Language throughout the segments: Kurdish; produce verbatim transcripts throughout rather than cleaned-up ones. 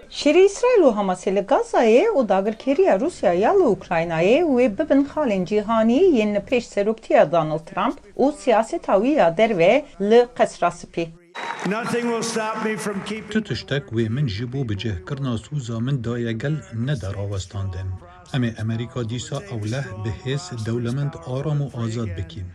Şerê Îsraîl û Hamasê li Gazayê û dagirkeriya Rûsya ya li Ukraynayê wê bibin xalên cîhanî yên li pêş seroktiya Donald Trump û siyaseta wî ya derve li Qesra Spî. Nothing will stop me from keeping. Tu tiştek wê min ji bo bicihkirina soza min daye gel nede rawestandin. Em ê Amerîka dîsa ewleh, bi hêz, dewlemend, aram û azad bikîn.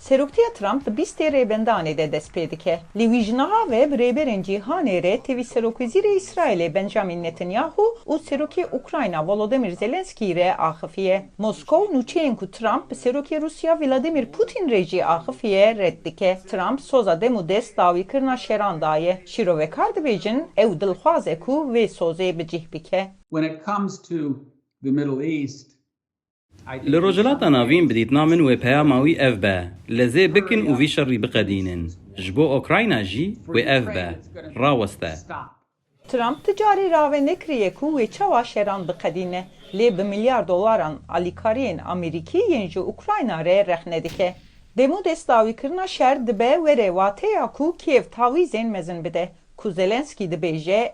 Seroktiya Trump di bîstê rêbendanê de dest pê dike. Lê wî ji niha ve bi rêberên cîhanê re tevî Serokwezîrê Îsraîlê Benjamin Netanyahu û Serokê Ukrayna Volodymyr Zelenskî re axifiye. Moskow nûçeyên ku Trump bi Serokê Rûsya Vladimir Putin re jî axifiye red dike. Trump soza dem û dest dawîkirina şeran daye. Şîrovekar dibêjin ew dilxwaz e ku vê sozê bi cih bike. When it comes to the Middle East, Li Rojhilata Navîn bi dîtina min wê peyama wî ev be, lezê bikin û vî şerî biqedînin. Ji bo Ukrayna jî wê ev be, raweste. Trump ti carî rave nekiriye ku wê çawa şeran biqedîne, lê bi milyar dolaran alîkariyên Amerîkî yên ji Ukrayna re rexne dike. Dem û dest dawîkirina şer dibe were wateya ku Kiev tawîzên mezin bide, ku Zelenskî dibêje,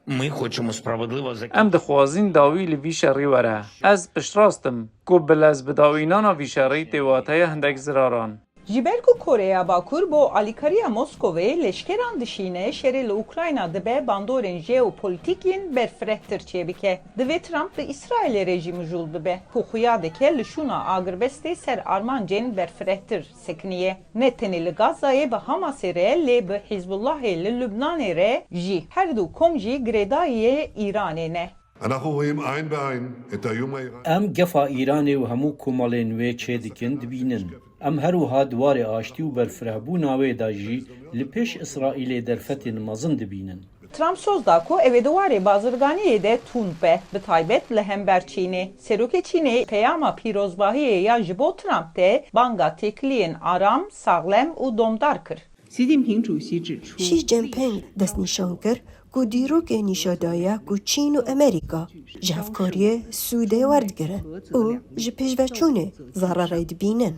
Ми хочемо справедливо закінчити. Em dixwazin dawî li vî şerî were. Ez piştrast im ku bi lezbidawînana vî şerî tê wateya hindek ziraran. Ji ber ku Koreya Bakur bo alîkariya Moskovê leşkeran dişîne, şerê li Ukrayna dibe bandorên jeopolîtîk yên berfirehtir çêbike. Divê Trump bi Îsraîlê re jî mijûl bibe, ku xuya dike li şûna agirbestê ser armancên berfirehtir sekiniye. Ne tenê li Gazayê bi Hamasê re, lê bi Hizbullahê li Lubnanê re jî. Her du kom jî girêdayiyê Îranê ne. אנחנו רואים עין בעין את האיום האיראני. Em gefa Îranê û hemû komelên wê çêdikin dibînin. Em her wiha di warê aştî û berfirehbûna wê de jî li pêş Îsraîlê derfetên mezin dibînin. Trump soz da ku ew ê di warê bazirganiyê de tund be, bi taybet li hember Çînê. Serokê Çînê peyama pîrozbahiyê ya ji bo Trump de banga têkiliyên aram, saxlem û domdar kir. 习近平主席指出， Xi Jinping destnîşan kir ku dîrokê nîşa daye ku Çîn û Amerîka ji hevkariyê sûdê werdigirin û ji pêşveçûnê zererê dibînin.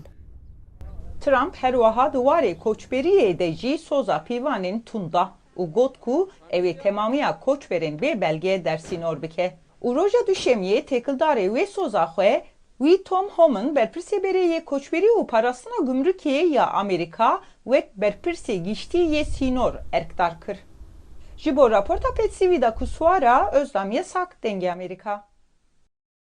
Trump her wiha di warê koçberiyê de jî soza pîvanên tund da û got ku ew ê temamiya koçberên bê belge dersînor bike. Û roja Duşemiyê têkildarê wê soza xwe, Wî Tom Homan, berpirsê berê yê koçberî û parastina gumrukê ya Amerîka, wek berpirsê giştî yê sînor erkdar kir. Ji bo raporta Petsî Vîda Kuswara, Özdam Yasak, Dengê Amerîka.